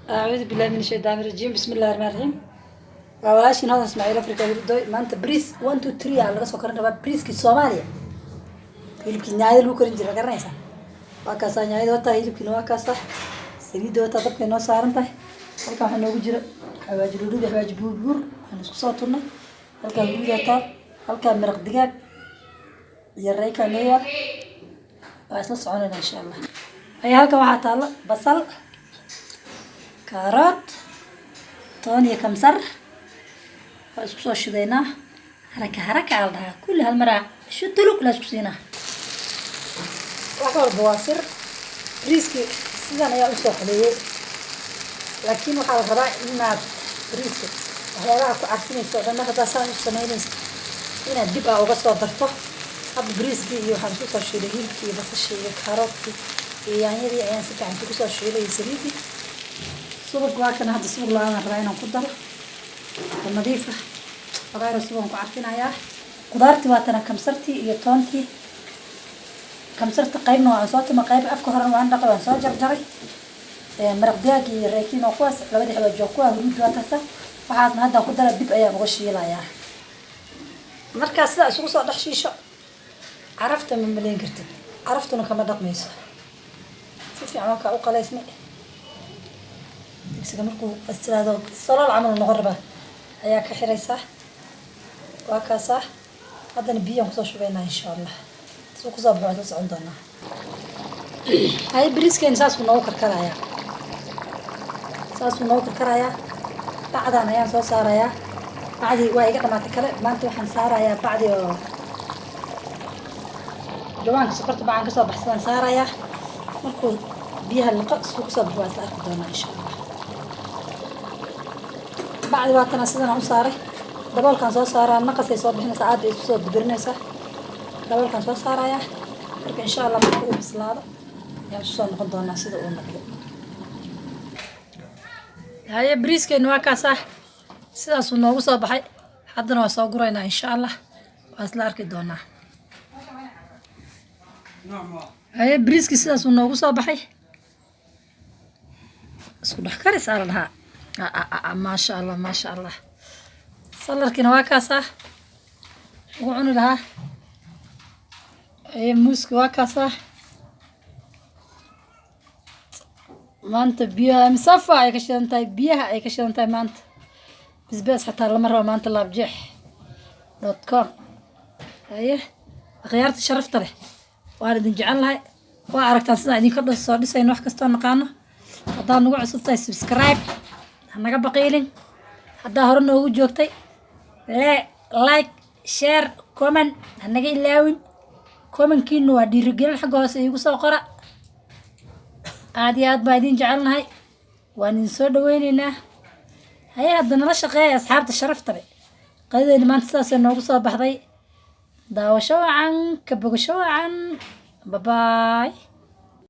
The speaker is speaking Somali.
Acuudu billahi min ashaytaan rajiim. Bismi illahi raxmaan raxiim. Waa walaashiin Hodan Ismaaciil Africa Hurdoy. Maanta bariis one two three aa laga soo karin rabaa, bariiskii Soomaaliya, hilibkii nyaayada lagu karin jira, garanaysaa? Waa kaasaa nyaayada wataa, hilibkiina waa kaasaa, saliidda wataa, dabkay noo saaran tahay. Halkan waxaa noogu jira xawaaji dhudhub iyo xawaaji buurbuur aan isku soo turnay. Halkaa huruudaa taal, halkaa maraq digaag iyo reykaa noo yaal. Waa isla soconayna, insha Allah. Ayaa halkan waxaa taalla basal, kaaroot, toon iyo kamsar. Waa isku soo shidaynaa. Haraka haraka aa la dhahaa, kulli hal maraa shutulug la isku siinaa. Wax walba waa sir. Bariiskii sidan ayaa usoo xaleeyey, laakiin waxaa la rabaa inaad bariiska waxyaabaha ku carfinayso o dhan, mar haddaa saan u samaynaysa, inaad dib aa uga soo darto. Hadda bariiskii iyo waxaan isku soo shiilay hilibkii iyo basashii iyo kaaroodkii iyo yaanyadii ayaan si fiican isugu soo shiilay iyo saliidii. Subag waa kana. Hadda subag la-aan rabaa inaan ku daro oo nadiif ah. Xogaayro subagan ku carfinayaa. Qudaartii waa tana, kamsartii iyo toontii. Kamsarta qaybna waan soo tuma, qayb afka horena waan dhaqay, waan soo jarjaray. Maraq digaag iyo reekiin oo kuwaas, labadii xawaaji waa kuwa, huruud waa taasa. Waxaasna haddaan ku dara, dib ayaan uga shiilayaa. Markaa sidaa isugu soo dhex shiisho, carafta ma malayn kartid, caraftuna kama dhaqmayso. Si fiican waa kaa u qalaysmay. Digsiga markuu istiraado, salool camal noqon rabaa, ayaa ka xiraysaa. Waa kaasaa. Haddana biyaan kusoo shubaynaa, insha Allah. Suu kusoo baxo waan soo socon doonaa. Haye, bariiskeena saasuu noogu karkarayaa, saasuu noogu karkarayaa. Bacdan ayaan soo saarayaa. Bacdii waa iga dhamaatay kale. Maanta waxaan saarayaa bacdi oo jawaanka sokorta bacaan kasoo baxsadaan saarayaa. Markuu biyaha liqo, suu kusoo baxo waa isla arki doonaa, insha Allah. Bacdi waatana, sidan aan u saaray. Daboolkaan soo saaraa, naqasay soo bixinaysaa, aad bay isku soo dibirinaysaa. Daboolkaan soo saarayaa. Marka, insha Allah, marka uu bislaado ayaan isu soo noqon doonaa sida uu noqdo. Haye, bariiskeenu waa kaasaa, sidaasuu noogu soo baxay. Haddana waa soo guraynaa, insha Allah. Waa isla arki doonaa. Haye, bariiskii sidaasuu noogu soo baxay. Isku dhex karis aa la dhahaa. Maasha Allah, maasha Allah. Saladkiina waa kaasaa ugu cuni lahaa. Haye, muuski waa kaasaa. Maanta biyaha misafa ay ka shidan tahay, biyaha ay ka shidan tahay. Maanta bisbaas xataa lama rabo maanta. Laabjeex.com. Haye, akhyaarta sharafta leh, waan idin jecel lahay. Waa aragtaan sidaan idinka soo dhisayno wax kastoo naqaano. Haddaad nagu cusub tahay, subscribe hanaga baqiilin. Haddaa hore noogu joogtay, le like, share, comment hanaga ilaawin. Commentkiinu waa dhiirigelin. Xagga hoose iigu soo qora. Aad iyo aad baa idin jecelnahay, waan idin soo dhaweyneynaa. Haye, hadda nala shaqeeya, asxaabta sharafta leh. Qadadeyni maanta sidaasay noogu soo baxday. Daawasho wacan, ka bogasho wacan. Babaay.